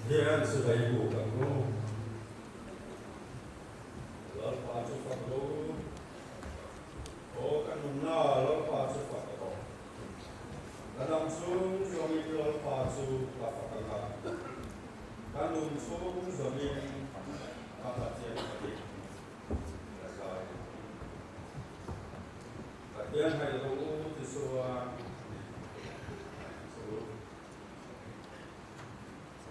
Hian sipai buk ang u. Lalpa chu fak rawh u. Aw ka nunna Lalpa chu fak rawh. Ka dam chhung zawngin Lalpa chu ka fak ang a, ka nun chhung zawngin ka Pathian fakin ka zai ang. Pathian ngaih rawh u ti chuan chu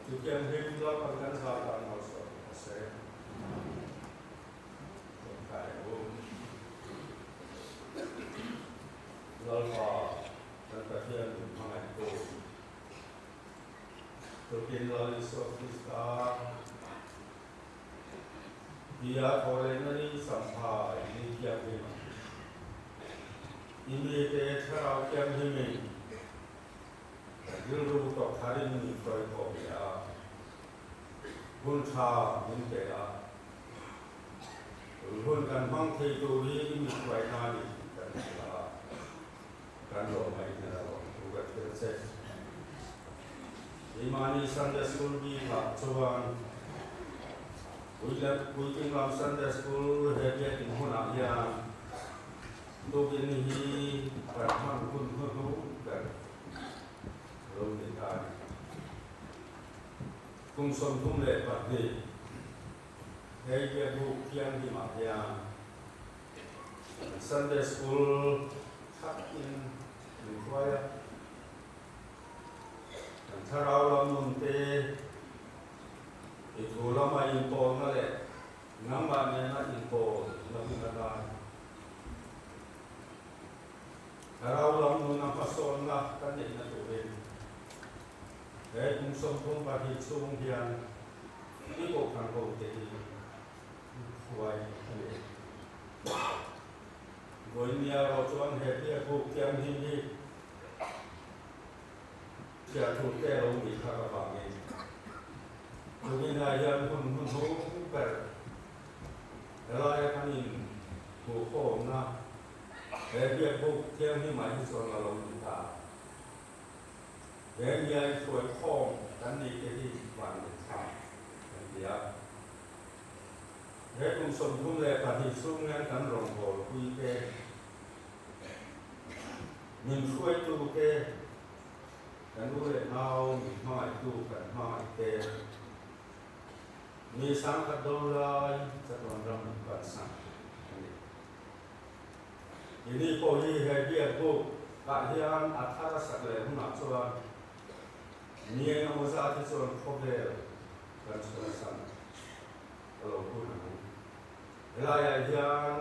chutiang hlim Lalpan kan zai dan malsawm rawh se. Tawngtai ang u. Lalpa kan Pathian min hmangaihtu tukin Lal Isua Krista Tia thawhlehna ni Samphai ni thianghlim ang. I mite thlarau thianghlimin kan rilru tawk tharin min hruai khawm leh a, hun tha min pe a. Tun hun kan hmang thei tur hi i mi hruaina a ni tih kan hria a, kan lawm a inhel a lawm thu ka thil che. Keimahni Sunday School bikah chuan Puitling lam Sunday School he biakin hmunah hian tukin hi kan hman hun hnuhnung ber lo ni ta a ni. Kum 32 hei biakbuk thianghlimah hian Sunday School thlakin min hruai a. Kan thlarau lam nun te, i thu lama inpawlna leh nangmah nena inpawl na hun atan thlarau lam nuna hmasawnna kan neihna turin he kum 32 chhung hian i kohhran ho te hi hruai a ni. Vawinia erawh chuan he biakbuk thianghlim hi Chhiarthur te lo nih thak avangin Tuminah hian hun hnuhnung ber helaia kan in hmuhkhawmna he biakbuk thianghlimah hi chuan a lo ni ta. He nia i hruaikhawm kan nih te hi van leh thlak kan ti a. He kum 32 chhung hian kan rawngbâwl pui te, Min hruaitute, kan u leh nau min hmangaihtu kan hmangaih te, mi sangkhat do lai chatuan ram min pansan a ni. Ini pawh hi he biakbuk ah hian a thar a sak leh hunah chuan mi eng emaw zat hi chuan khawvel kan chhuahsan a lo hun ang. Helaiah hian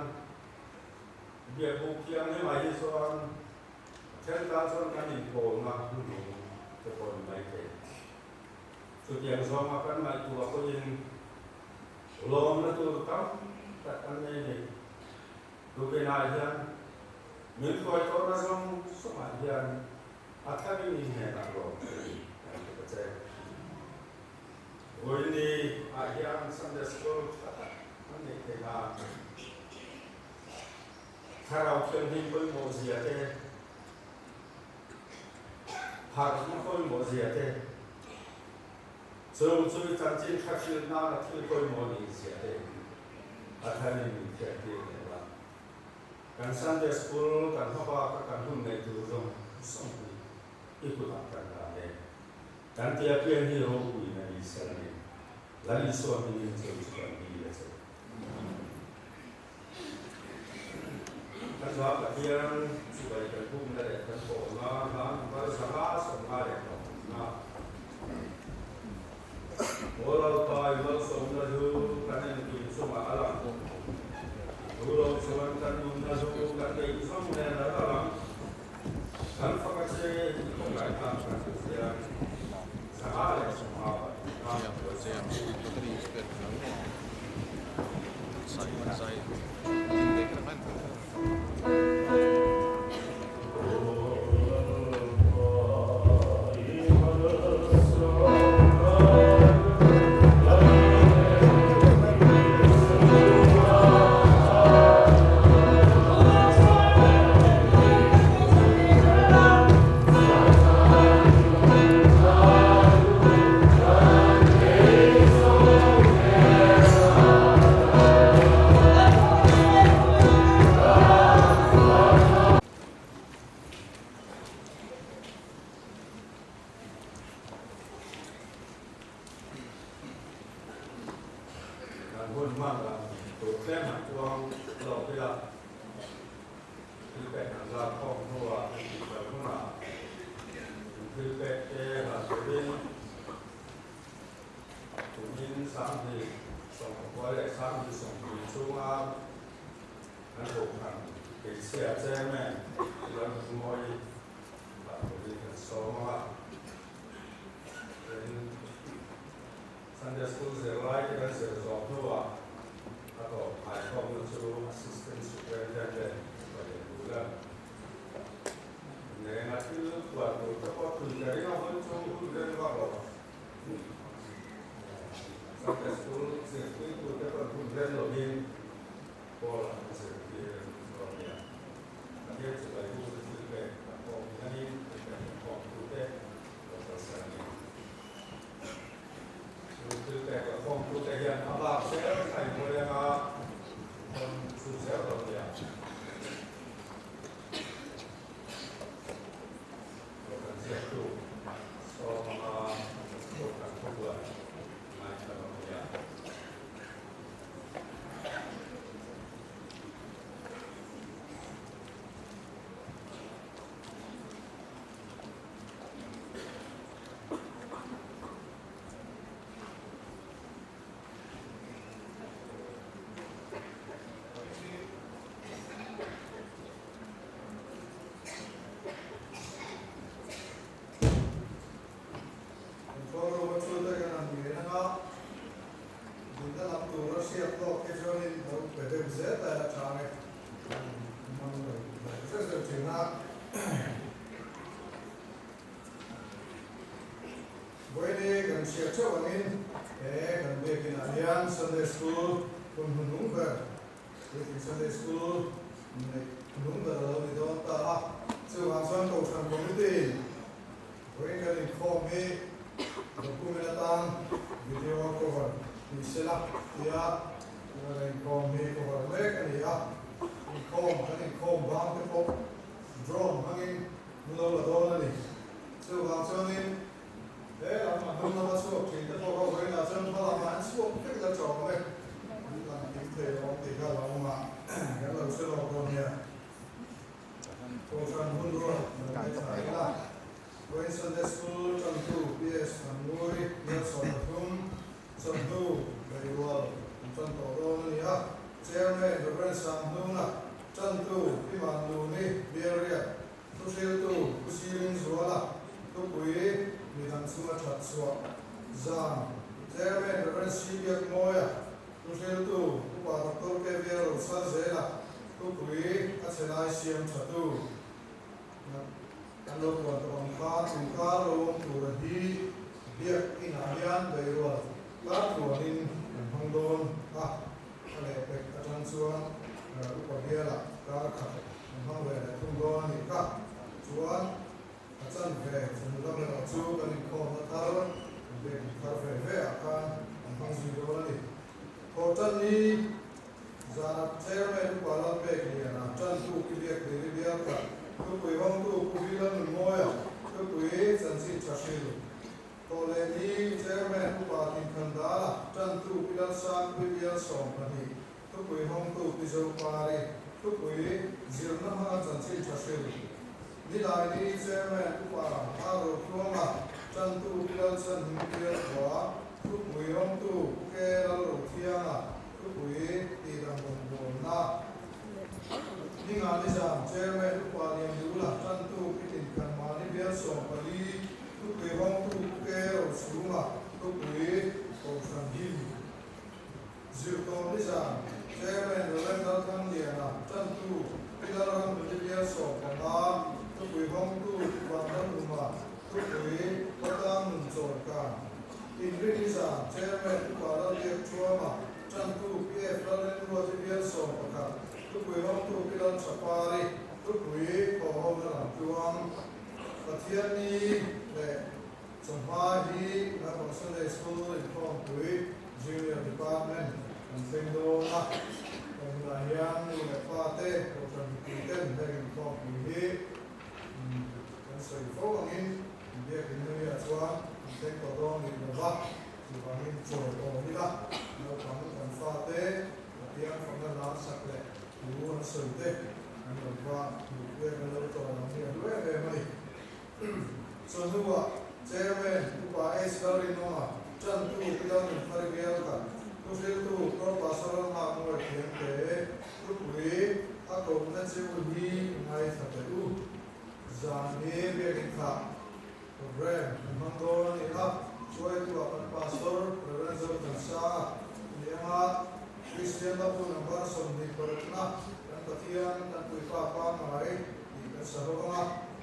Biakbuk thianghlimah hi chuan a then tan chuan kan inpawlna hnuhnung te pawh ni mai thei. Chutiang zawnga kan ngaihtuah pawhin lawmna tur tam tak kan nei a ni. Tukinah hian min hruai tawhna zawng zawngah hian a tharin in hnenah lawm thei kan ti ta che. Vawiini ah hian Sunday School tha tak an neih theih nan Thlarau Thianghlim pawimawh zia te, harhna pawimawh zia te, Chung chu i chanchin tha hrilh nana thil pawimawh nih zia te a tharin min thiantir leh la. Kan Sunday School kan hmabaka kan hun neih tur zawng zawng hi i kutah kan dah e. Kan tia pian hi ropuiin a ni sel a ni. Lal Isua hmingin chung chu kan dil a che. Kan hla Pathian chibai kan bukna leh kan pawhna hla number 555. Aw Lalpa i malsawmna hlu kan engkim chungah a lang. Thu lo chuan kan nunna hlu kan neih zawng nen a ral ang. Kan fak a che i kawnglaih tlak kan Pathian 555. Kan hun hman dan tur tlem han chuang lawk ila, thil pek han zar khawm hnuah an tih fel hunah in thil pek te han turin Tumin 2019 leh 2020 chhunga kan kohhran hmeichhia chairman Lalhmumawi lah turin kan sawm ang a. Tin, Sunday School zirlai te kan zir zawh hnuah a tawp haikhawmna chu Assistant Superintendent Palian Duhlan nena thil puan tur te pawh tui ka ring a, vawi chu hun reng vak lo. Sunday School zirtirtu te pawh hun reng lovin Paul an zirtir dawn nia. Pathian chibai bu chu thil pek a khawm hianin thil pek a khawmtute lo kalsan a ni. Chu thil pek la khawmtute hian a bak zel kha in hawi anga hawn chhun zel dawn nia. Kohhran ziaktu sawm anga Kohhran thubuai ngaithla dawn nia. Control room a chu te kan han ngen anga dinna lam tur a hriat tawk te chuanin lo pe deuh zel ta ila tha nge kan hmang lo zeuh zeuh thin a. Vawiini kan hriat theuh angin he kan biakin ah hian Sunday School hun hnuhnung ber Puitling Sunday School neih hnuhnung ber a lo ni dawn ta a. Chuvang chuan Kohhran Committee in vawiin kan inkhawm hi document atan video cover ni sela tia kan inkhawm hi cover mek a ni a. Inkhawm kan inkhawm bang te pawh drone hmangin Hmu lo la dawn a ni. Chuvang chuanin he lam a hnung lama chhuak thin te pawh kha vawiinah chuan hma lamah an chhuak vek la tawng e. An lang kim thei lo ang tih kha lo awm a, kan lo hre lawk dawn nia. Kohhran hun ruat lo ngaithla ila. Vawiin Sunday School tantu PS Thanmui Lalsawmpathum chawhnu Beirual an tan tawh dawn a ni a. Chairman Rev. Sanghnuna tantu Pi Vanluni Bialriat Thuhriltu Pu Siling Zuala thupui midang chunga that chhuah zan Chairman Rev. C. Biakmawia Thuhriltu Upa Doctor KV Rosalzela thupui a chhe lai siam thatu Kan lo tuan tawh ang kha inkar lo awm tura hi biak inah hian beirual kar tluanin kan hmang dawn a, a lehpek atang chuan upa bialah kar khat kan hmang ve leh thung dawn a nih kha. Chuan a chanve chhun lam erawh chu kan inkhawmna thar, kan biak in thar ve ve. Thawhtanni zana Chairman Upa Lalpekliana Tantu Pi Biakhliri Bialkhat Thupui hawngtu Pu Vilanunmawia Thupui Chanchin Thahril Thawhlehni Chairman Upa Tinkhandala Tantu Pi Lalsangpui Bial 12 Thupui hawngtu Pi Zopari Thupui Zirna hmanga Chanchin Thahril Nilaini Chairman Upa Arotluanga Tantu Pi Lalchhanhimi Bial Khua Thupui hawngtu Pu Ke Lalrothianga Thupui tihdam rawngbawlna Ninga Nizam Chairman Upa Liandula Tantu Pi Tinkhan Mahni Bial 14 Thupui hawngtu Pu Ke Rochhunga Thupui Kohhran Him Zirtawp Nizam Chairman Rev Lalthangliana Tantu Pi Lalramhluni Bial 15 Thupui hawngtu Pu Vanlalhuma Thupui Khawtlang Nun Chawlkan Inrin Nizam Chairman Upa Lalbiakthuama Tantu Pi F Lalrenruati Bial 11 Thupui hawngtu Pi Lalthapari Thupui Thawhhona Lamtluang Pathianni leh Chawhma hi Naupang Sunday School inkhawmpui Junior Department kan thleng dawn a, kan hunah hian nu leh pa te, Kohhran mipui ten heng inkhawmpui hi kan sawi fo angin biakin namiah chuan kan thleng tawh dawn rih lo va, chuvangin chawi awm ila naupang kan fa te Pathian fakna hla sak leh thu an sawi te kan lo va hmuh pek an lo tawh ang hi a hlu em em a ni. Chawhnuah Chairman Upa H Lalrinawma, Tantu Pi Lalnunthari Bialka, Thuhriltu Pro Pastor Lalnghakmawi Thiamte, Thupui a kohna che u hi ngaithla teh u. Zan hi biakin thlah program kan hmang dawn a ni a, hruaituah kan Pastor Rev Zothansanga a ni anga, Kristian Lapu number 26 na kan Pathian kan puipa pangngai tih kan sa ho anga,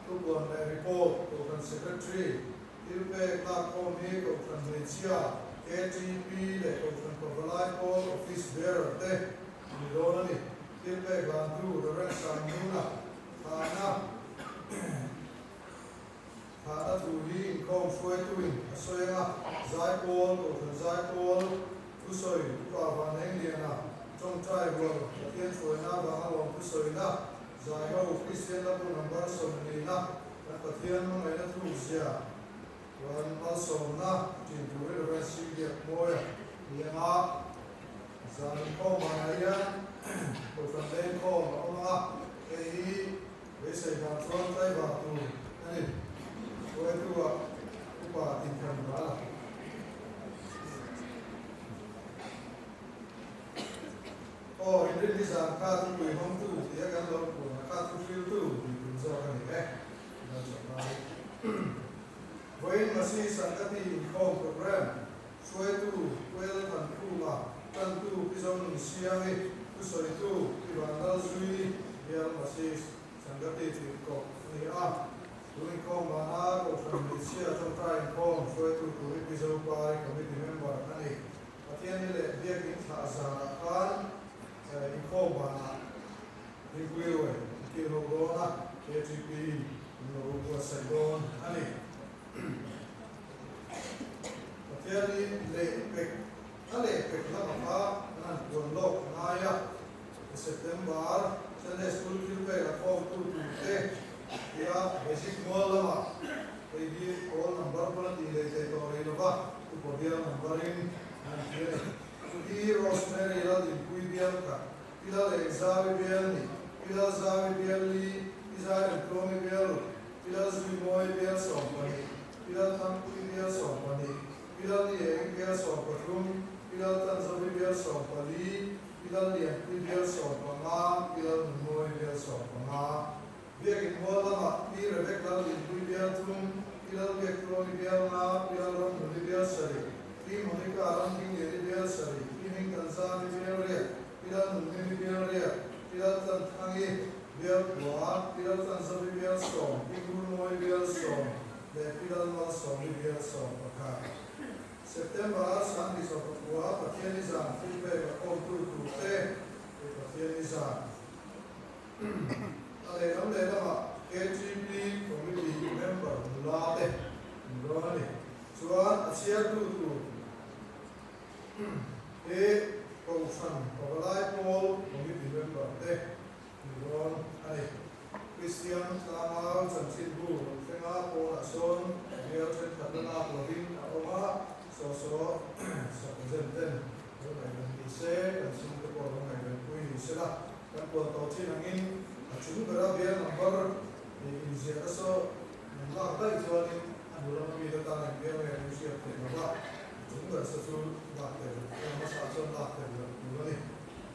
Thubuan leh report Kohhran Secretary thil pek lakkhawm hi Kohhran Hmeichhia, KTP leh Kohhran Pavalai Pawl Office Bearer te ni dawn a ni. Thil pek hlantu Rev. Sangnuna Thana Thana thu hi inkhawm hruaituin a sawi anga Zaipawl, Kohhran Zaipawl thusawi Upa Vanengliana tawngtai rual Pathian hruaina avanga lawm thusawina Zaiho Kristian Lapu number 40 na kan Pathian hmangaihna thuk zia chuan malsawmna ṭin turin Rev. C. Biakmawia ni anga zan inkhawm vanah hian Kohhran lengkhawm a awm anga hei hi beisei dan chuan tlaivar tur a ni. Hruaitu-ah upa tinhran ral a. Aw, inrin hi zan kha thupui hawngtu tia kan lo puan a kha thuhriltu tih tum zawk a ni e, Lalchawhmai. Vawiin Masi Sangati inkhawm program hruaitu Puel Thankhuma, Tantu Pi Zonun Siangi, thusawitu Pi Vanlalzui Bial Masi Sangati tirhkoh a ni a. Tun inkhawm vana Kohhran Hmeichhia Tawngtai Inkhawm hruaitu turi Pi Zopari Committee member a ni. Pathian hi leh biakin thlah zanah khan inkhawm banah thingpui ruai an kil ho dawn a, KTP in an lo buatsaih dawn a ni. Pathian hi leh pek a leh pek lamah kha kan han puan lawk a ngai a, September Sunday School thil pek a khawmtu turte tia basic mual lamah hei hi call number pawn a tih leh thei tawh rih lova, upa bial number in an ti a ni. Pi Rosemary Laldinpui bial khat, Pi Lalengzawi bial ni, Pi Lalzawi bial li, Pi Zairemtluangi bial ruk, Pi Lalzuimawi bial 12, Pi Lalthangpui bial 12, Pi Lalnieng bial 13, Pi Laltanzovi bial 14, Pi Lallianpui bial 15, Pi Lalnunmawi bial 15, Biakin Mual lamah Pi Rebek Lallinpui bial thum, Pi Lalbiaktluangi bial nga, Pi Lalramhluni bial sarih, Pi Monica Ramdingliani bial sarih, Pi Hmingtanzami bial riat, Pi Lalnunhmimi bial riat, Pi Laltlanthangi bial kua, Pi Laltlanzovi bial sawm, Pi Ngurmawi bial sawm leh Pi Lalmalsawmi bial 11. September a 2019 Pathian i zan thil pek a khawmtu turte i Pathian i zan a lehlam lehlamah KTP Committee member nula te an dawn a ni. Chuan a chhiartu tur hi Kohhran Pavalai Pawl Committee member te ni dawn a ni. Kristian tlangau chanchinbu rawn thlenga pawnah sawn bial thenkhat la lak lovin a awm a, saw saw sub-agent ten lo ngaihven ni se, kan chhungte pawh lo ngaihvenpui ni se la, kan puan tawh thin angin a chung bera bial number inziahna saw an lak daih chuanin a hnu lama mite tan eng bial nge an hriat theih lo va, a chung ber saw chu lak tel a hmasa chuan lak tel loh tur a ni,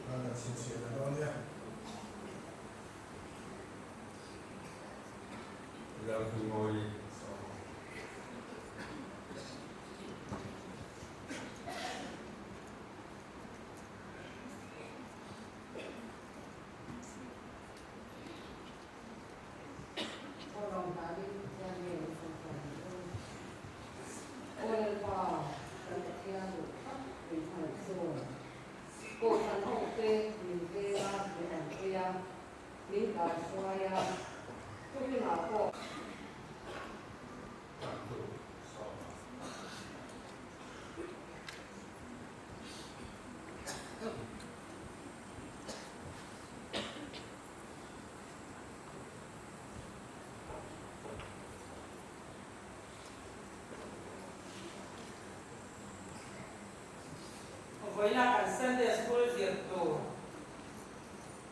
kan han chhinchhiah leh dawn nia. Lalhmingawii sawm. Thawhlawm danin Pathian nge an sawmfai ang aw? Aw Lalpa, kan Pathian duh tak min hmangaih zawn. Kohhran ho te min veng a, min awmpui a, min kaihruai a, tukinah pawh. Vawiina kan Sunday School zir tur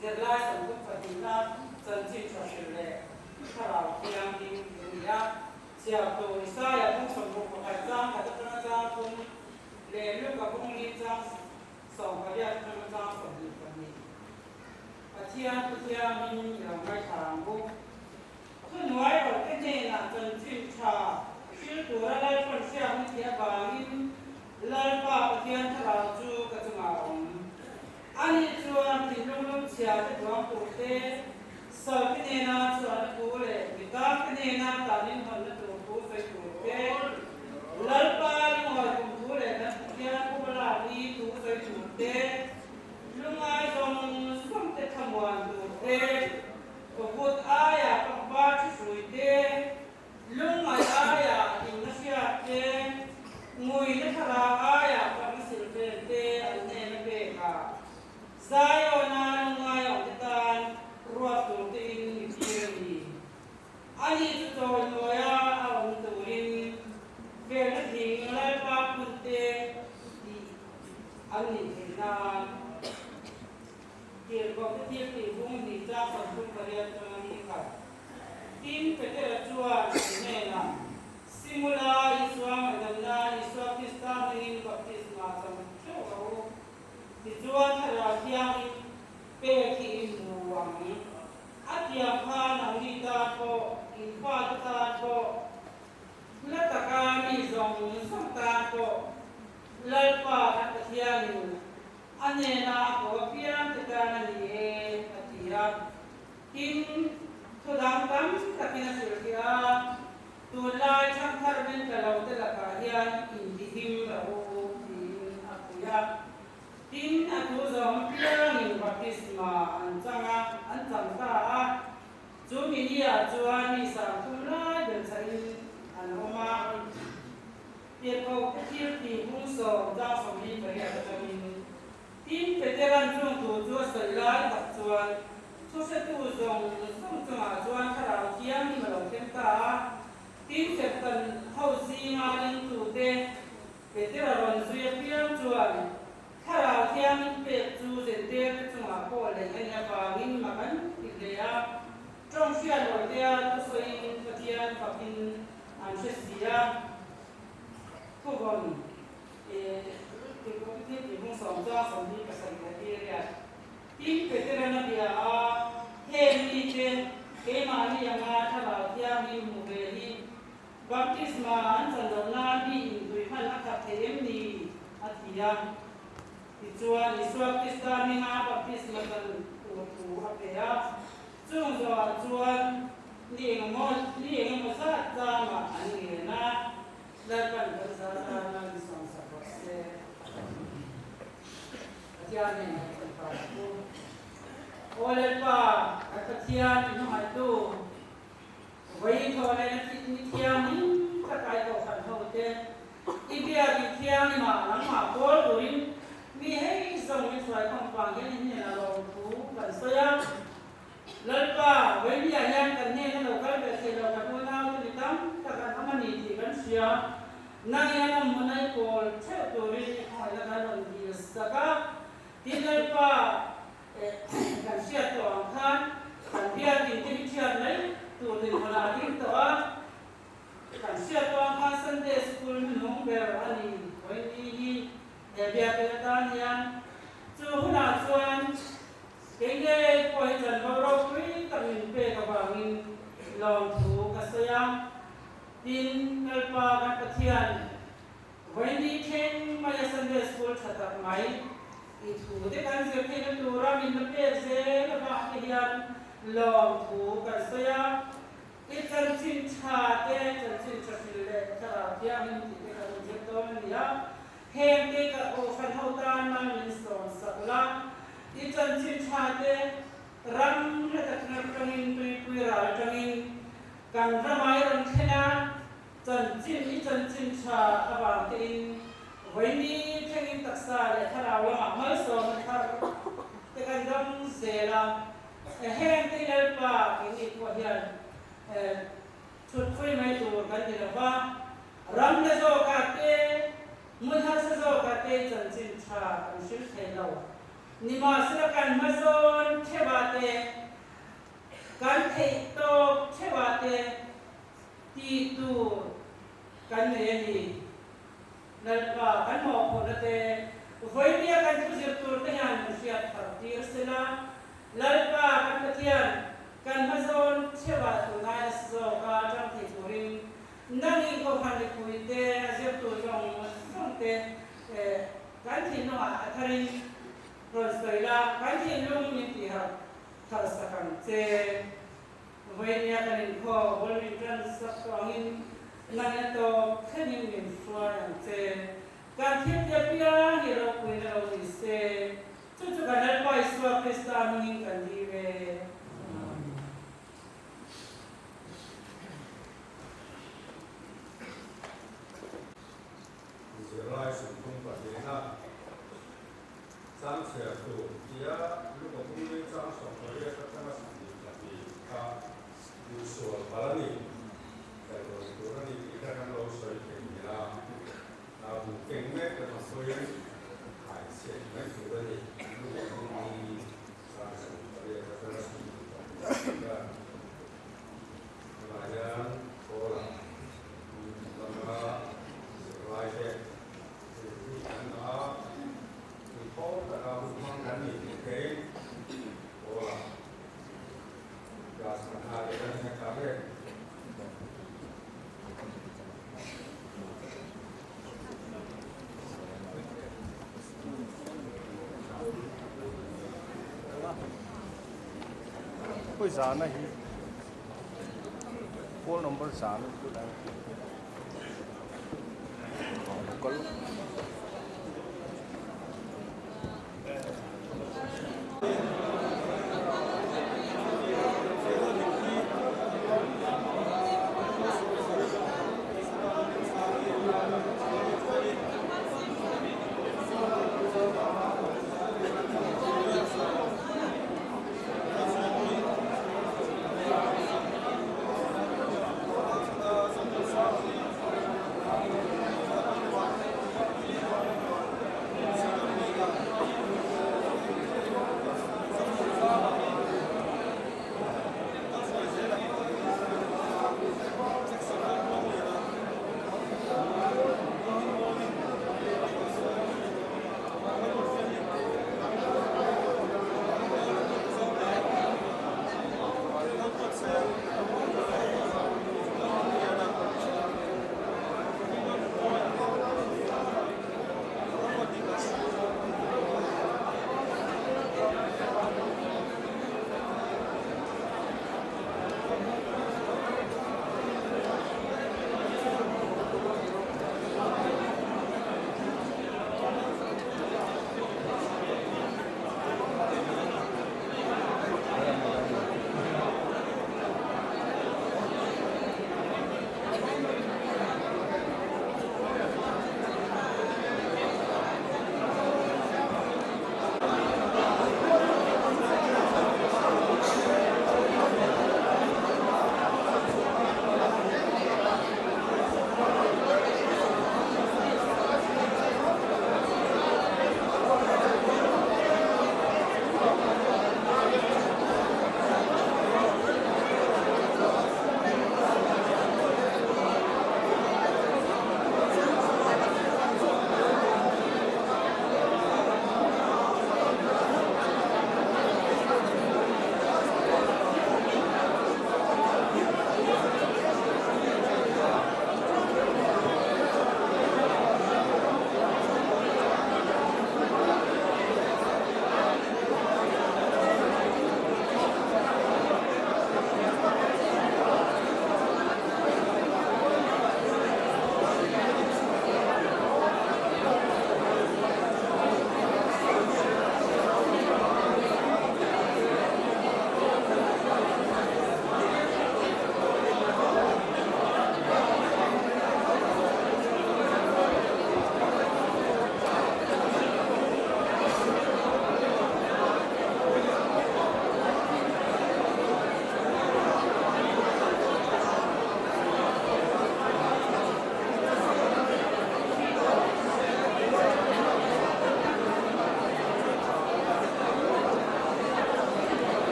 zirlai 32na chanchin tha hrilh leh thlarau thianghlim a ni a. Chhiar tur Isaia bung 61 chang khat atanga chang thum leh Luka bung li chang 18 atanga chang 22. Pathian thu thiangin i lo ngaithla ang u. Thuhnuai rawhte hnenah chanchin tha hril tura Lalpawn hriak ni tih avangin Lalpa Pathian thlarau chu ka chungah a awm. Ani chuan thinlung lungchhia te duang tur te, salte hnena chhuahna thu leh mitangte hnena tanin hawnna tur thu sawi tur te, Lalpa lungawi kum thu leh kan Pathian puma lak ni thu sawi tur te, lungai zawng zawng te thlamuan tur te, Kawkut aia pangpar thi hrui te, lungngaih aia hlimna hriat te, nguina thlarau aia fakna silhfen te an hnen a pek a. Zion-a lungngai awm te tan ruat tur tein mi tir a ni. Ani chu chawinuaia a awm turin felna thing Lalpa phun te tih an nih theih nan. Tirhkohte thil tih bung hnih chang 38 atanga ni khat. Tin, Petera chuan an hnenah, Simula, Isua ngaihdamna, Isua Krista hmingin baptisma chang theuh rawh u. Tichuan Thlarau Thianghlim pek hi in hmu ang. A tiang kha nangni tan pawh, in fate tan pawh, hla taka mi zawng zawng tan pawh Lalpa kan Pathianin A hnena a ko apiang te tan a ni e, a ti a. Tin, thu dang tam takin a hrilhfiah a, Tunlai thangthar men tla lo te lakah hian intihim rawh u, tiin a pui a. Tin, a thu zawng apiangin baptisma an chang a, an chang ta a. Chu mi ni-ah chuan mi 30 lai belhchhahin an awm a. Tirhkoh te thil tih bung sawm chang 48 atangin Tin Peteran chung thu chu a sawi lai tak chuan thuhretu zawng zawng chungah chuan Thlarau Thianghlim a lo thleng ta a. Tin Seftan ho zinga ringtute Petera rawn zui apiang chuan Thlarau Thianghlim pek chu Zentail te chungah pawh lei a nih avangin mak an ti hle a. Tawng hriat lotea thusawiin Pathian fakin an hre si a, thuvawn tirhkoh te thil tih hmung sawm chuang 27 leh riat. Tin, Peteran a bia a, Heng mite, keimahni anga Thlarau Thianghlim hmu ve hi baptisma an chan loh nan mi intui hman a khat thei em ni? a ti a. Tichuan, Isua Krista hminga baptisma chan tur thu a pe a. Chung zawhah chuan ni engemaw ni engemaw zat tlangah an ngen a, Lalpan kan zar tana min sawmsak rawh se. Pathian hnenah i rawn kai ang u. Aw Lalpa, kan Pathian i hmangaihtu, vawi thawh leh na ni thianghlim taka i kohhran ho te, i biak in thianghlimah nangmah pawl turin mi hei zawng i hruaikhawm vang hian i hnenah lawmthu kan sawi a. Lalpa, Vawinia hian kan hnena lo kal ve thei lo kan unaute mi tam tak an awm a ni tih kan hria. Nang hian a hmun a i pawl theuh turin i khawngaihna kan rawn dil sak a. Tin, Lalpa, kan hriat tawh ang khan kan biakin te hi thiat mai tur dinhmunah a ding tawh a. Kan hriat tawh ang khan Sunday School hnuhnung ber a ni Vawiini hi he biakin atan hian chu hunah chuan Kei ngei pawh hi chanvo ropui tak min pek avangin lawmthu ka sawi a. Tin, Lalpa kan Pathian, vawiini thleng maia Sunday School tha tak mai i thu te kan zir theihna tura min la pek zel avang te hian lawmthu kan sawi a. I chanchin tha te, chanchin tha hril leh thlarau thianghlim tih te kan inzir dawn a ni a. Heng te ka kohhran ho tan mal min sawm sak la, i chanchin tha te ram hla tak atangin tuipui ral atangin kan ramah i rawn thlen a, chanchin i chanchin tha avang tein vawiini thlengin taksa leh thlarau lamah malsawmna thar te kan dawng zel a. Heng te Lalpa keini pawh hian thutpui mai tur kan ni lo va, ram la zawkah te, hmun harsa zawkah te chanchin tha kan hrilh thei lo. Nimahsela kan hmazawn theuhah te, kan theih tawk theuhah te tih tur kan nei a ni. Lalpa kan mawhphurhna te, vawinia kan thu zir tur te hian min hriat thar tir sela, Lalpa kan Pathian kan hmazawn theuhah tunai nasa zawka tang thei turin nangin Kohhran mipui te, a zirtu zawng zawng te kan thinlungah a tharin rawn sawi la, kan thinlung min tihharh thar sak ang che. Vawinia kan inkhaw bul min tan sak tawh angin nangin a tawp thlengin min hruai ang che. Kan thil te apiang hi ropuina lo ni se, chu chu kan Lalpa Isua Krista hmingin kan dil e. Amen. Zirlai sumphung pahnihna chang chhiar tur tia luka pumlui chang 18 atanga 22 kha duhsual palh a ni. Daihrawn tur a ni tih kha kan lo sawi thei nia. A bu keng mek kan awm pawhin khai chhiat mai tur a ni. Luka pumlui chang 18 atanga 22 kha tunah hian Paula lama zirlaite zirtir an a. Tui taka hun hmang kan nih tih thei Paula class kan ha leh kan inhnek tak e. Khawi zana hi phone number zan local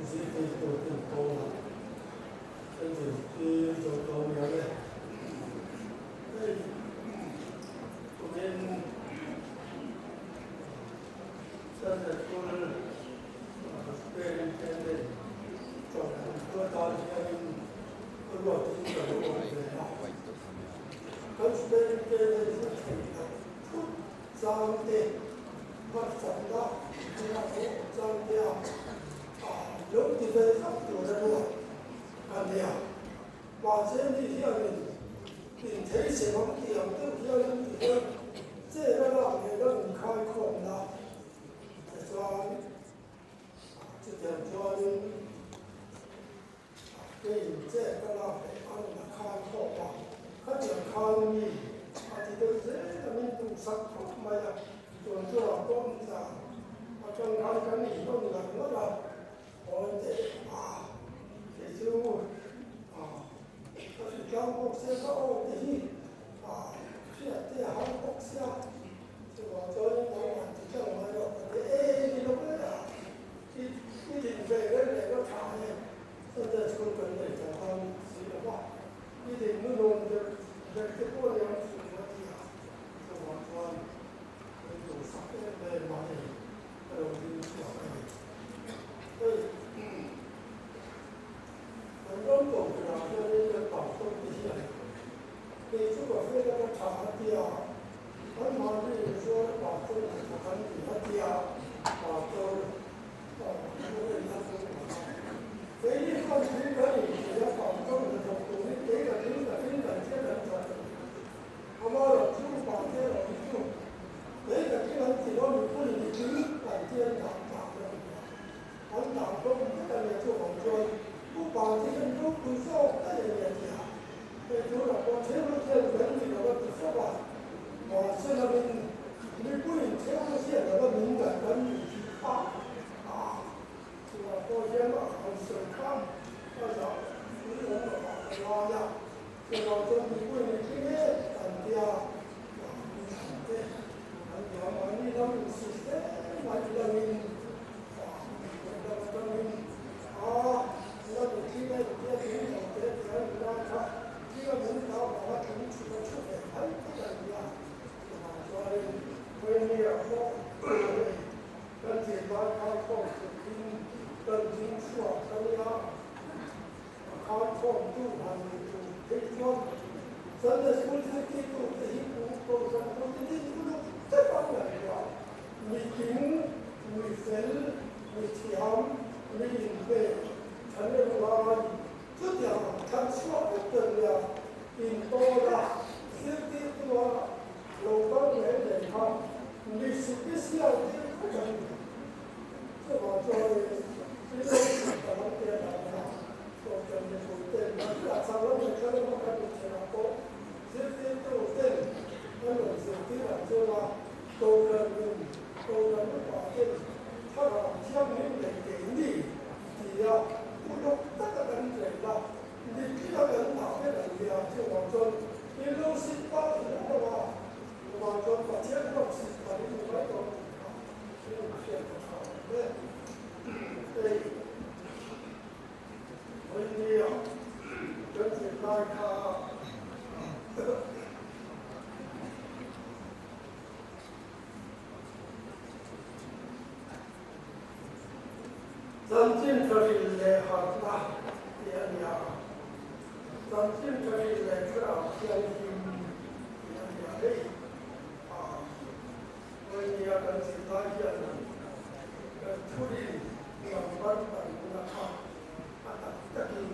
Zirtirtuten kawngah kan zirtir zo tawh mial e. Hei kumin Sunday School Superintendent chawlh an tuah tan hianin ka ruatin ka lo awm ve a. Kan Superintendent chu theih loh thut chang te, harsatna ina awm chang te a lo ti ve tlat tur a ruat a nia. Mahse ni hianin inthei sem ang tih ang deuh hian an ti hian chet a lak leh la inkhaikhawmna te chuan chutiang chuanin Keiin che ka lak leh a rawn a khai khawp a, khatiang khan mi a ti deuh zel a min duhsak khawp mai a, tun chungah pawh ni zan atang khan kan intawn ngar ngar a, hawi teh a, kei chu a ka hri tlang bawk sia ka aw te hi a hriat te a har bawk sia, chuvang chuan nangmah ti tlang mai rawh ka ti e ni lo e a. I i din ve reng reng a tha e, Sunday school kan nei tawh dawn si lo va, i din nu lawm deuh deuh te pawh ni ang chu a ti a, chuvang chuan min duhsak em em a hei ka lo ding chhuak a ni. Hei kan ram kohhranah hianin kan pastor te hian kei chu ka fel a ka tha a tia, Anmahni inzuar pastor hnathawk an ni a tia pastor thurin a thu a. Keini chuan thil kan inti a, pastor hnathawk turin kei ka thil ka thil kan thil kan that a ni. Amaherawh chu upate erawh hi chu kei ka thil an ti lo mipuiin i thil an ti an dah dah lo a ni a. An dah hlawm vek a nia chuvang chuan upate hian ropui zawk daih a ni a tia. Hei tunah pawh theologian kan ni lo a ti fo a, mahse lovin mipuiin theologian lova min ngaih kan ni tih kha a tunah pawh hian a han sawi kha a zah pui awm lo ah ka ngai a, chuvang chuan mipuiin i tling e kan tia min chhan te an ti a, mahni lam insist hle mai langin lam atangin a la mi tling a intia tling lo te ti a ni lai kha thil a min hlau vang a tling chhuk a thu ve mai phawt a ni a, chuvang chuanin Pioneer pawh hei kan zirlai khaikhawm turin kan ding chhuak a nia, a khaikhawmtu han ni tur phei chuan. thar chhuak vek te an nia. Intawn a, zirtirtu a lo kal mai mai kha mi sipisial tir vek an ni. Chuvang chuanin in lo chhuk ta lam te dan kha Kohhran mipui ten kan hriat chak lam leh thla lama kan inchhenah pawh zirtirtu ten an rawn zirtir ang chunga Kohhran nun, Kohhran upa ten thlarau thianghlim leh keini tia uluk taka kan tlei a, Mitthila kan dah vek an nia, chuvang chuan in lo sit pah hle lo a, chuvang chuan Pathian hlawk sit pah in ni mai dawn tih kha in hriat a tha awm e. Hei vawinia kan zirlai kha Chanchin tha hril leh harhna tih a ni a, Chanchin tha hril leh thlarau thianghlim tih a ni a. Hei vawinia kan zirlai hian kan thurin number parukna kha a tak takin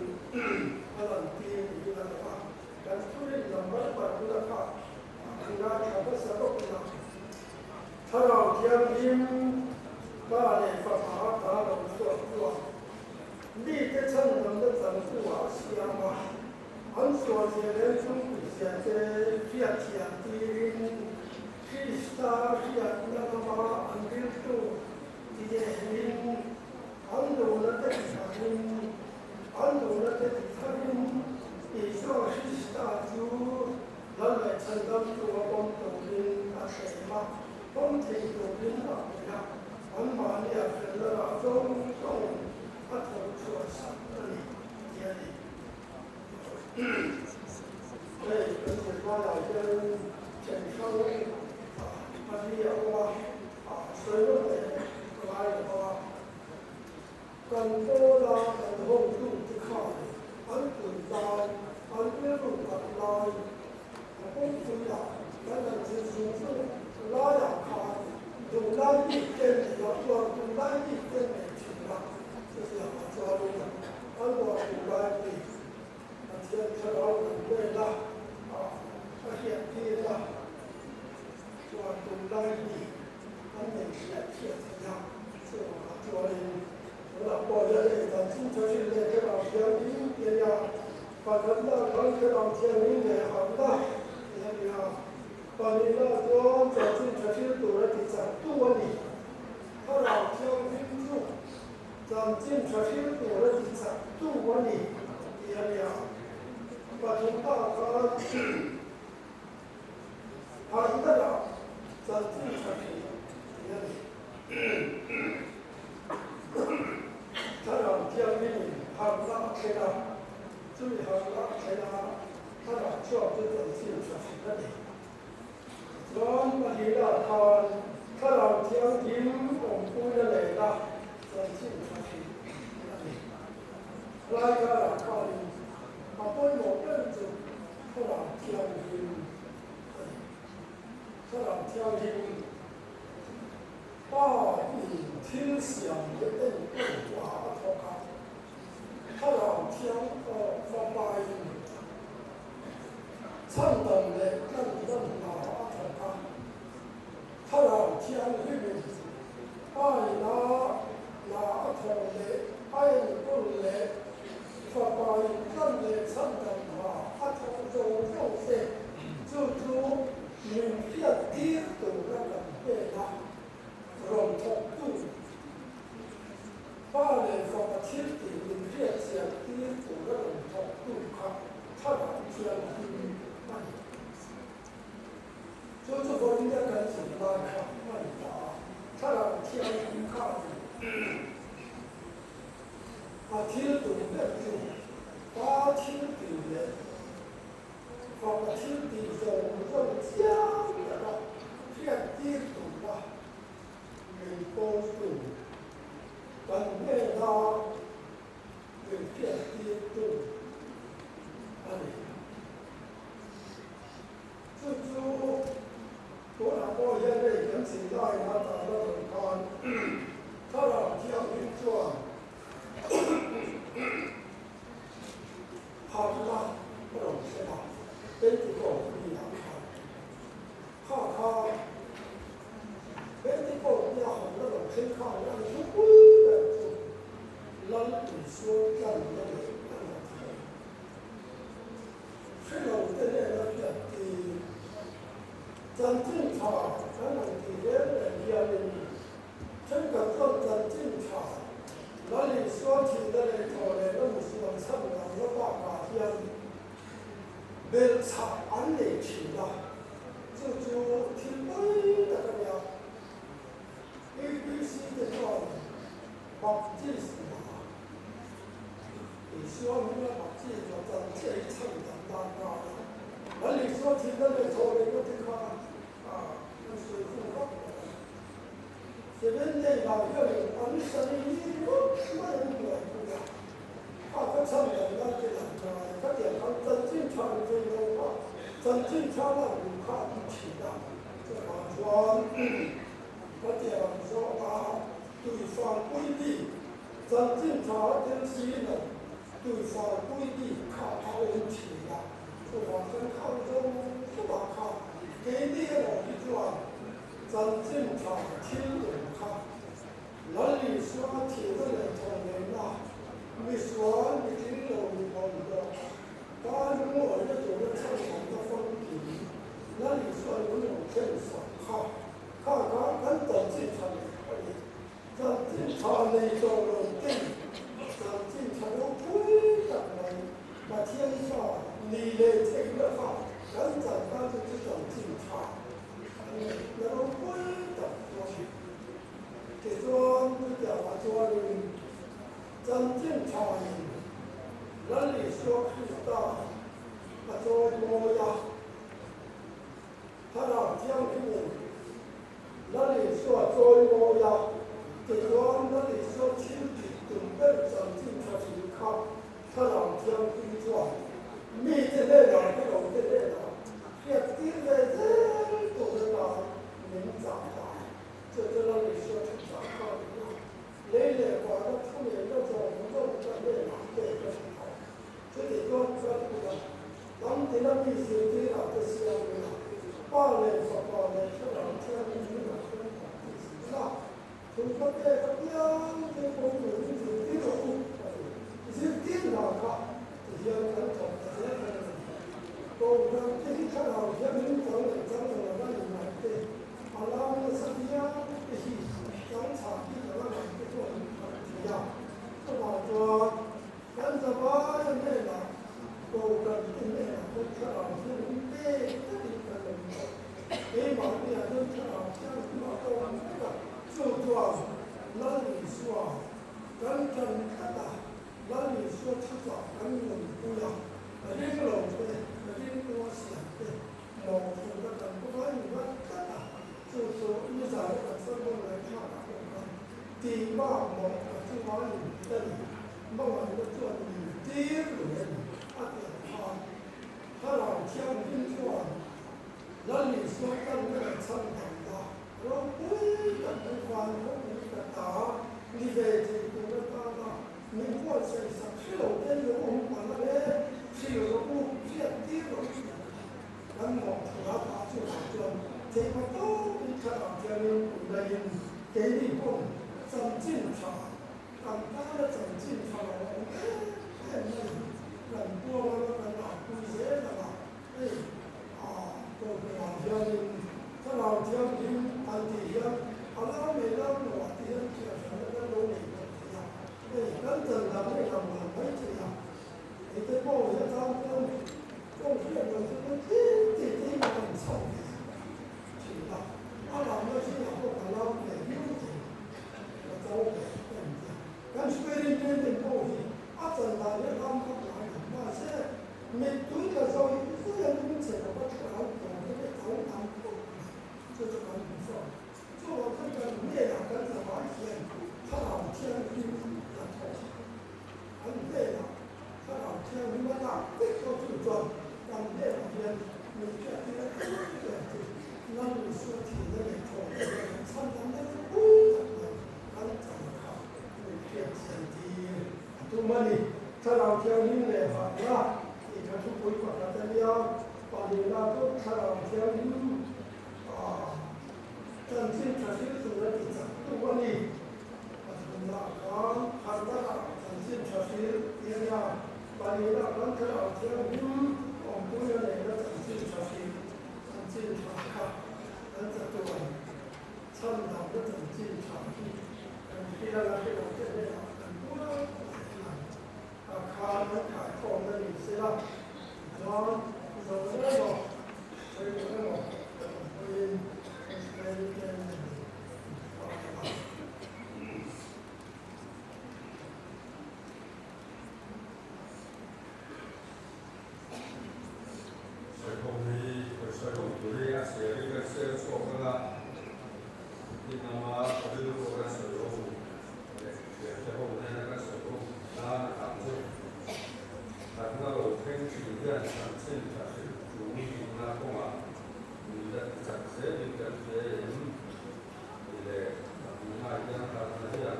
a lantir niin a lang a. Kan thurin number parukna kha a ngaithla hmasa bawk ila. Thlarau Thianghlim Pa leh Fapa ata lo chhuak chuan mite chhandamna changtu ah a siam a, an sualzia leh an chungpuizia te hriatthiam tirin Krista hriatna lama an riltu tidehin an duhna te titharin an duhna te titharin Isua Krista chu Lal leh chhandamtu a pawm turin a thlem a, pawm thei turin a pui a, anmahni a felna rah zawng zawng a thawh chhuah sak a ni tih a ni. Hei kan zirlaiah hian then hrang pali a awm a, sawi rawt leh ka ngai lo bawk a. Kan pawla kan hawngtute khan an pui lai, an rilru kat lai, a kawngpuiah kan han zir zung zung laiah khan duhlai bik te nei a, uar duhlai bik te nei thin a, chutiangah chuanin an uar duhlai bik Pathian thlarau kan vel a, a hriattir a, uar duhlai bik an nei hriat hriat thei a, chuvangah chuanin tunah pawh hian hei dan chhung tha hrilh leh thlarau thianghlim tih a nia, pakhatna khan thlarau thianghlim leh harhna tih a nia, pahnihna chuan chanchin tha hrilh tur a ti chak tu a ni, thlarau thianghlim chu chanchin tha hrilh tur a ti chak tu a ni tih a nia, pathumna khan. Harhna lah chanchin tha thei tih a ni. Thlarau Thianghlimin harhna a thlen a, chumi harhna a thlen a, thlarau chhuak chu chanchin tha thei a ni. Tichuan, pahnihnah khan Thlarau Thianghlim awmpuina nena chanchin tha thei tih a ni. Lai karah khanin a pawimawh ber chu Thlarau Thianghlim a ni. Thlarau Thianghlim Pa in thil siam leh enkawl hna a thawk a, Thlarau Thiang Fapa in chhandam leh tlandan hna a thawk a, Thlarau Thianghlim in Pa in a hna a thawh leh a enkawl leh Fapa in tlan leh chhandam hna a thawk zawng zawng te chu chu min hriat tir tura kan hnena rawn thawktu Pa leh Fapa thil tih min hriat chian tir tura rawn thawktu kha Thlarau Thianghlim a ni. Chu chu vawiin kan zirlai kha a ni ta a, Thlarau Thianghlim kha a ni. A thil tum ber chu Pa thil tih leh Fapa thil tih zawng zawng chiang taka hriat tir tura min pawltu, kan hnena min hriat tirtu a ni. Chu chu tunah pawh hian hei kan zirlai a tan a rawn khan Thlarau Thianghlim chuan harh. thlakna a rawn thlen a, Pentecost ni ah khan. Kha kha Pentecost ni a hawnna rawn thlen khan a ni thupui ber chu Lal Isua tlanna leh a hnathawh. Hre lo te hnena hriat tir. Chanchin tha kan han tih reng reng hianin thenkhat chuan chanchin tha Lal Isua thihna leh thaw lehna misual chhan dangna bakah hian belhchhah an nei thin a, chu chu thil pawi tak a nia. UPC te chuan Baptisma Isua hming a baptisma chan chiah hi chhan dan tan nghal a. Lal Isua thihna leh thawh lehna te kha an sawi khum vak lo a. Seven day lah hianin an sari ni ringawt mai an buaipui a. Kha kha chhan dan nan te lan ngai khatiang khan chanchin tha ni thei lo kha chanchin tha lan duh kha an ti thin a. Chuvang chuan khatiang ang zawnga Tuifangpui bik, chanchin tha a tel si lo, Tuifangpui bik kha a awm thin a, chuvang chuan khang zawng zawngah kha keini erawh hi chuan chanchin tha thil awm kha Lal Isua thihna leh thawhneihna, misual, mitling lo, mi bawlhhlawh, tan lungawina tura chhanchhamna famkim Lal Isua lung lo thlen sak kha Kha kha kan chanchin tha nei a ni. Chanchin tha nei tawh lo ten chanchin tha ropui tak mai Pathian fa ni leh theihna kha kan chan tan chu chu chanchin tha a ni na ropui tak chu a ni. Tichuan chutiangah chuanin chanchin tha in Lal Isua Krista a chawi mawi a. Thlarau Thianghlimin Lal Isua chawi mawi a, tichuan Lal Isua thil tih tum ber chanchin tha hrim kha Thlarau Thianghlim chuan mite hnenah hrelote hnenah hriattir ve zel tur atan min chah ta. Chu chu Lal Isua thu chah kha a ni a, lei leh vana thu ngeina zawng zawng ka hnenah pek a ni tawh. Chuti chuan kan kut a, tam tina mi zirtirah te siam ila, Pa leh Fapa leh Thlarau Thianghlim a hrem tak tih zir ila, thu ka pek apiang te pawh turin zirtir rawh u a ti. Zirtir hna kha ti hian kan thawk ta zel dawn a ni. Kohhran te hi Thlarau Thianghlim chang leh chang lo lova innghat te, a lam nasa viau te hi chang chhah bik anga ngaih te pawh an thei a, chuvang chuan Kan zavai a hnenah Kohhran te hnenah chuan thlarau thianghlim pek takin kan awm tawh. Keimahniah hian thlarau thianghlim a awm vek a, chu chuan Lal Isua kan tan tlat a, Lal Isua thuchah kan nunpui a, ring lo te, ringtu a siam te mawhphurhna kan vai ngat tlat a, chu chu nizan a kan sermon ngaihthlakah pawh khan tihmak mawh ka chunga input a ni. Hmangaihna chuan min tir lui a ni, a ti ang khan. Thlarau Thianghlim chuan Lal Isua tanna leh chhan damna ropui tak mai van khawpui ka ta ni ve thei tur atana min buatsaih sak hre lo te lo awm palh ang e, hrilh rawh u, hriat tir rawh u tih ang kha kan mawhphurh a tah chuvang chuan theihma tawpin Thlarau Thianghlim puihlaiin keini pawn chanchin tha Kan tana chanchin tha lo a awm em em mai hi kan puang anga kan ahpui zel ang a, hei Kohhranah hianin Thlarau Thianghlim an tih hian a lam leh lam loah te hian thianghlimna kan lo nei tawh thei a, hei kan chan dan leh lam dan mai thei a, hei te pawh hi a chang chuan kawng hriat loh chu kan tlem te te hi kan chho ve thin a, a lamna zingah pawh ka lam ve viau thei. Ka cho ve em tia. Kan superintendent pawh hi a chan dan hi a ram vak ngai lo. Mahse, mittui tla zo hi zui an tum che lo va thlarau tawng hi leh tho tam khawp mai. Chu chu kan hmu fo. Chuvang chuan kan hnenah kan zavai hian thlarau thianghlim a thawk a. Kan hnenah thlarau thianghlim a lak vek tawh chu chuan kan hnenah hian min hriattir a tum ber chu Lal Isua thihna leh thawhna leh kan chhandamna ropui tak mai kan chan kha min hriatchian tir a tum a ni. Thlarau Thianghlim leh harhna Pahnihna chu Thlarau Thianghlim chanchin tha hril tura ti chaktu a ni. Pathumna khan harhna chanchin tha hril tih a nia. Pahnihna khan Thlarau Thianghlim awmpuina nena chanchin tha hril, chanchin tha kha kan chatuan chhandamna chanchin tha hi kan hria la hre lo te hnenah kan buai zel ang. A khan an khaikhawmna ni sela, tichuan zawhna emaw, sawi tur emaw kan awm pawhin superintendent in a hruai a. Sawikhawm hi kan sawi awm tur hi a sel in kan sel chhuak anga, tin lama rilru kan sawi awm leh thiante ho nena kan sawi awm nan a tam chu thatna lo thleng thin hian chanchin tha hrilh chung duhna kawngah min la ti chak zelin kan hria em tih leh pahnihna hian thatna hian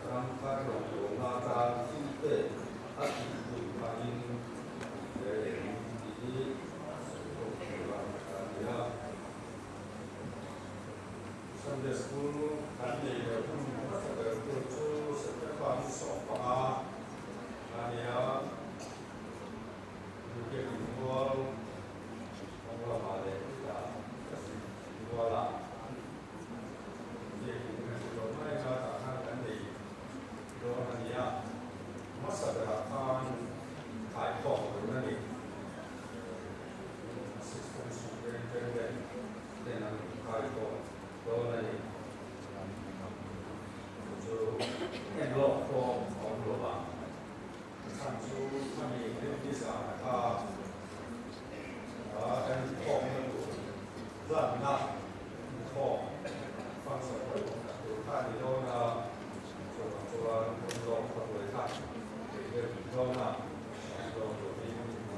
ram thar rawngbawlna atan thil pek a tih duh phahin an hria em tih hi sawi ho tur a ni a. Sunday School kan nei leh hun hmasa ber tur chu September ni 15 a ni a, Biak Inmual kawng lamah leh chutah Inmualah Biak In kan ti tawh mai a, tah khan kan nei dawn a ni a, hmasa berah khan khaikhawm tur a ni. Assistant Superintendent ten an khaikhawm dawn a ni. Chu chu en lawk khawm a awm lo vang. A chhan chu khami rinni zana kha kan inkhawmna tur hlanna inkhawm function pawimawh tak tur kha a ni dawn a, chuvang chuan hun lawk kha buai thlak thei deuh dawn a, en lawk turin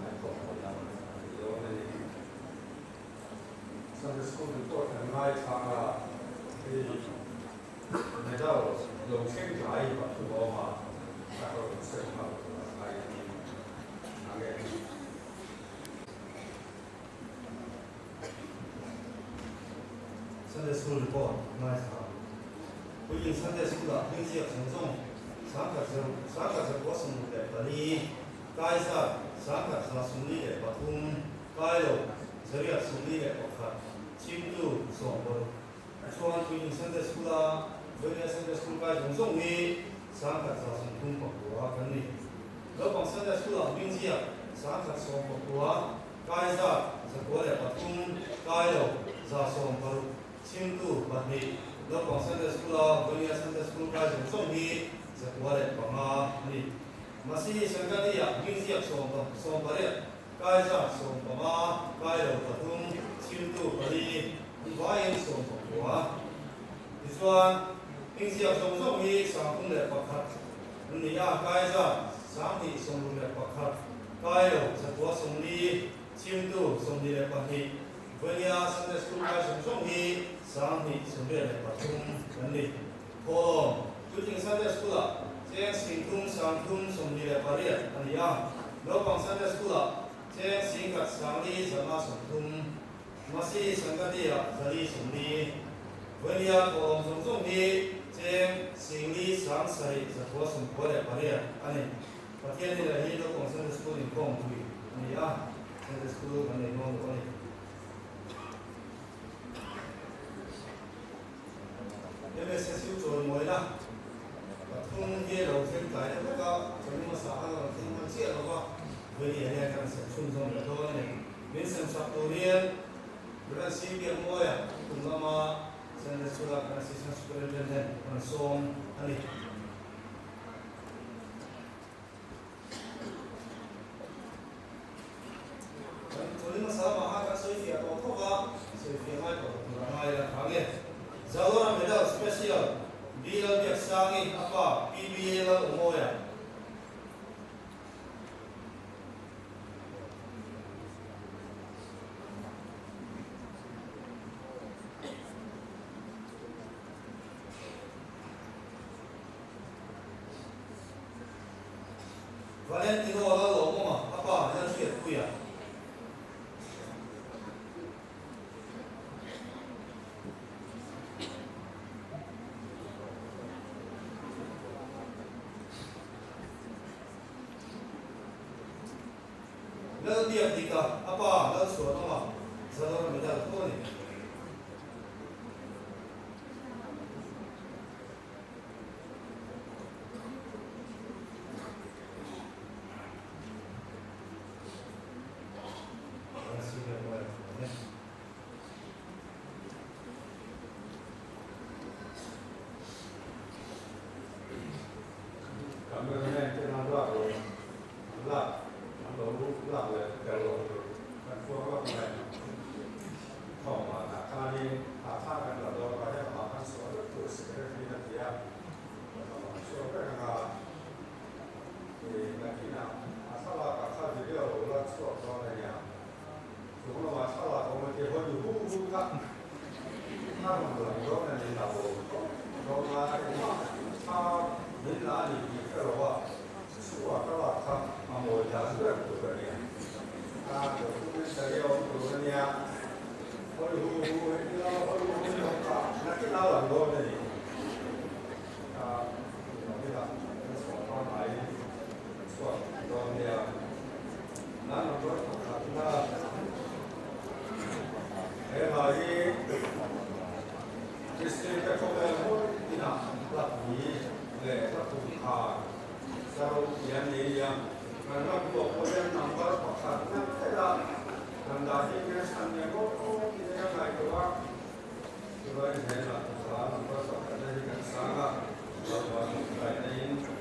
inkhawm hlanna a ni dawn a ni. Sunday School report kan ngaithlang a, hei medal lo thleng tlai pathum a awm a, a rawn sem nghal tur a ngai a ni ang e. Sunday School report ngaithlang. Puiin Sunday School ah hming ziak zawng zawng 1164, Kaizat 1173, Kailo 141, Chhimtu 70. Chuan Puiin Sunday School a Joinia Sunday School kai zawng zawng hi 1139 kan ni. Naupang Sunday School ah hming ziak 119, Kaizat 103, Kailo 160, Chhimtu 2, Naupang Sunday School a Joinia Sunday School kai zawng zawng hi 105 a ni. Masihi Sangati-ah hming ziak 18, Kaiza 15, Kailo 3, Chhimtu 4, an vaiin 19. Tichuan, hming ziak zawng zawng hi 31 an ni a, Kaiza 261, Kailo 140, Chhimtu 22, Vawia Sunday School kai zawng zawng hi 223 an ni. Thawhlawm, Puitling Sunday School-ah cheng 30 328 a ni a, naupang Sunday School-ah cheng 10 4 530, Masi Sangati-ah 440. Vawia thawhlawm zawng zawng hi cheng 4 7 98 a ni. Pathian ni leh hi naupang Sunday School inkhawm pui a ni a, Sunday School kan nei dawn lo a ni. MSSU chawimawina pathum hi a lo thleng tlai deuh hlek a, chawlh hmasa khan a rawn thleng hman chiah lo va, Vawini hian kan sem chhunzawm leh dawn a ni. Min sem sak tur hian Rev. C. Biakmawia tum lama Sunday School-a kan Assistant Superintendent rawn sawm a ni. Kan chawlh hmasa lamah khan kan sawi fiah tawh thawk a, sawi fiah ngai tawh lo tur a ngai la tha nge. Zalora Medal Special B Lalbiaksangi a pa PBA Lalawmawia. Valentino Lalawmawma a pa Lalhriatpuia. Lalbiakdika, a pa Lalchhuanawma, Zalawr medal pawh a ni. Cameraman ten an lak lo, an lak, an lo lak leh tel lo tur kan fuak lak mai. Thawm ah dah khanin ah kha kan la dawn a, heng ah khan suah vek tur secretary in a ti a, kan suah vek ang a, nakinah a thlalak ah kha video lo la chhuak dawn a nia. Chung lamah thlalak awm a ti hawi hu hu kha a rawn lang dawn a ni lo. Tlawmngai engmah thla min la a ni tih hre lo a, chhuah ka lak kha a mawi dan ber tur a nia. A documentary a awm tur a nia. Hawi hu hu heti lo, hawi hu hu lo kha nakin a lang dawn a ni. Ka nakinah ka chhuah pangngai chhuak dawn nia. Nan number pakhat na he hla hi Kristian te khawvel hmun inah hla pui leh hla kum khar zaro tih an nei a, kan ram pawh pawh hian number pakhat na kher a kan dah hi nge chhan nge ngawt ngawt tih te ka ngaihtuah a, chulai hnenah hla number pakhat na hi kan sang a, lalpa tawngtaina in nia.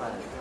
Bye.